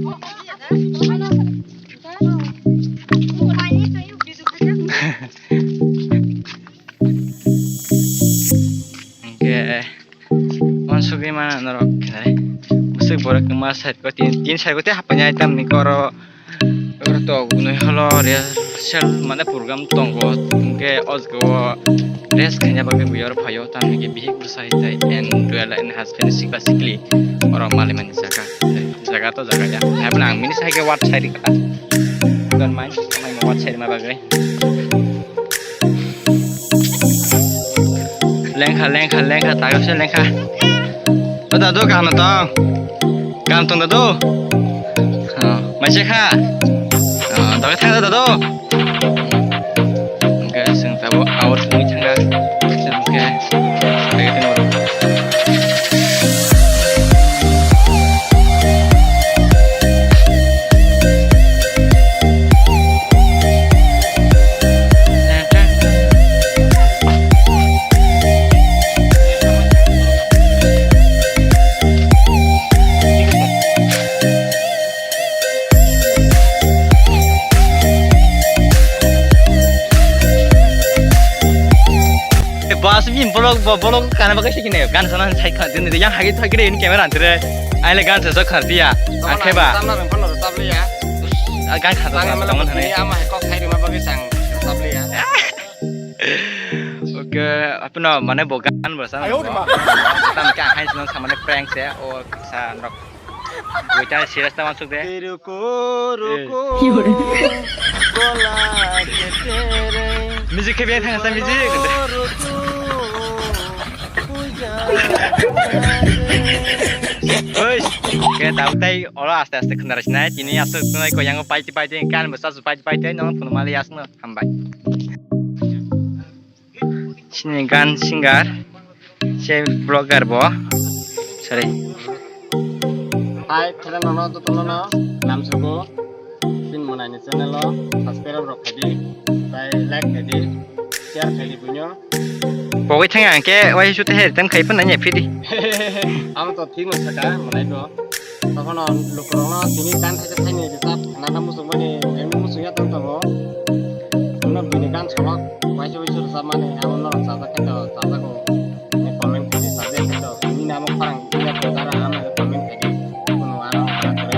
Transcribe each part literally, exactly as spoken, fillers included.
Hwnkhe, uansugwi mano norok khe, bwswk borok kwma side o tin, tin side o tei haphainai tamni khe oro, oro tok wnwi holo rehearsal mane program tongo, hwnkhe o jaga o rest khaina bagwi bui oro phaio, tamni khe bihik bwsai tai and duela and husband sikla sikli oro maliman jaga, jaga to jaga ya. Haibano ang mini sai khe wat sai rikha. Don't mind, what sai ma bagwi. Lengkha, lengkha, lengkha, taga se lengkha. O dadu, kaham tong? Kaham tong dadu? Oh, maise kha? Oh, dagi thang dadu? Hwnkhe chwng tabuk out wngwi thangkha. Chwng hwnkhe, Bas bini vlog, vlog kana bagwi se kene gan sana sai kha din yang hagi thagi re in camera antre. Ai le gan sa khar dia. Akhe ba. Tamna rang pano rosap liya. Gan kha ta tang tang hane. Ama kok khai rima bagwi sang rosap liya. Okay, apno mane bo gan bo sana. Ayo, rima. Tam kya hai sino samane prank se o sa nok. Buita serious ta wansuk de. Ruko, ruko, gola ke tere. Music khe biyang thang sa music. Ruko, ruko, puja. Oi, ke tau tai oro aste aste khundar sinai tini asuk tunai ko yango paiti paiti kan bo sasu paiti paiti no phunu mali asno hambai. Chini gan singer, se vlogger bo, sorry. Hai, khe nono jotono no namsugo, Fin Monai ni channel o subscribe rok khaidi, tai like khaidi, share khaidi buino. Pogwi thang ang khe, wai su te her tam khai phan nanya phidi. Amo to thik ma saka, Monai to. Tokhono lukurokno tini gan thaisa thaini rwchap khna kha muchungmani, emni muchungya tong tongo. Hwnno bini gan solok waisa waisa rwchapmani, abo norok chajak khe to chajago. Ni comment khaidi, chajak khe to, bini namo khorang ya to dara, ano comment khaidi. Kuno ano khorang kore,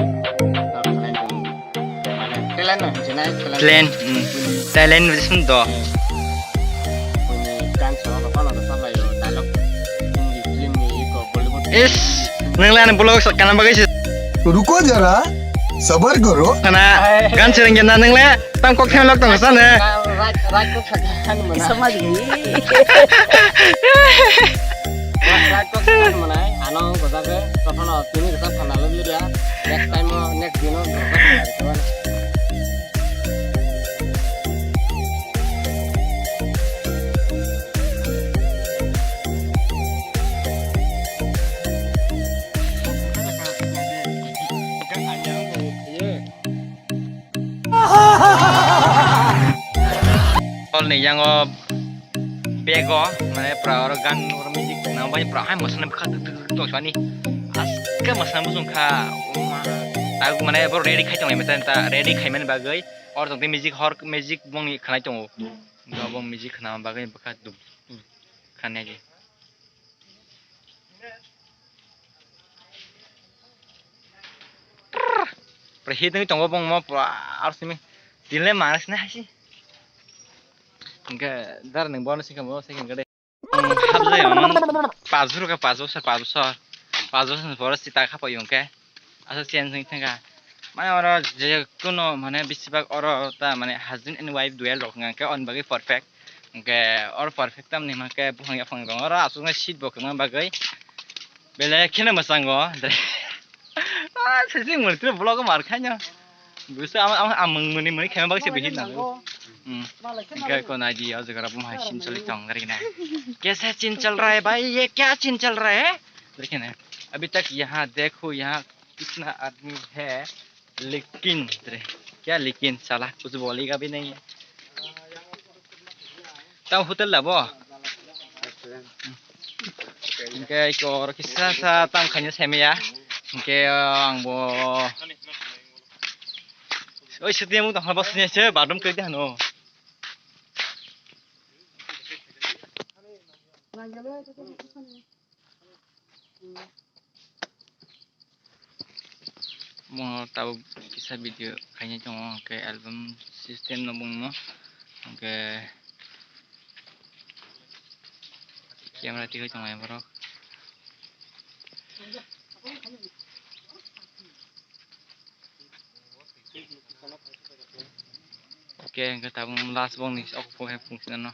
tor khanai tong. Mane talent no hinjinai, talent. Talent, mm. Talent wisum do. Buini gan songma phano rwchap laio, dialogue Hindi film ni iko Bollywood. Is, nang le ani vlog sa kana bagwi se. Ruko jara, sabar karo. Kana gan sereng jana nang le tam kok them lok tong sa ne. Right, right kok sa kan mana. Sama di. Right kok sa kan mana. Ano goda ke, tophano tini kita phana lo dia. Next time o, next din o. Hall ni yango bego, mane pura oro gan, oro music nang bai pura hai mosan bwkha tuk tuk tuk tong sani. Aske mosan bujung kha, o ma, ta mane bo ready khai tong lai mata, ready khai mani bagwi. Or tong music hor, music bongni khanai tongo. Bo music khana bagwi bwkha duk duk khanai di. Pura hit nwi tongo bong mo pura arsimi. Dinle manas na hasi. Hingke dar nang bono sikamo second gade. Habjai man pass bwrwk ka pass bosor, pass bosor, pass bosor ni pore sita khapai hingke. Aswk change wngwi thangkha. Mane oro je kuno mane besibak oro ta mane husband and wife duel rok wngkha khe on bagwi perfect. Hwnkhe oro perfect tamni hwnkhe buphang yaphang tongo. Oro aswkno seat bo kwbangma bagwi belai kheno mwchango. Ah, sisi mwrwtwi vlog mar khaino. Busu ama ama amung muni muni khaima bagwi se bihit nango. Hmm. Hwnkhe ko nai di o jaga rok bumhai sin choli tong gari na. Kaisa chin chal raha hai bhai, ye kya chin chal raha hai? Gari na. Abhi tak yahan dekho, yahan kitna aadmi hai, lekin, kya lekin, sala kuch bolega bhi nahi hai. Tamo hotel labo? Hingke iko oro kisa sa tam khaina saimaya. Hingke ang bo Oi, sitiyamung tong haba sini se badum kiri hano. Mo tabuk kisa video khaina tongo, hwnkhe album system no bungno, hwnkhe camera tiwi tongo borok. Oke, hwnkhe tabuk last bongni ok phung sinano.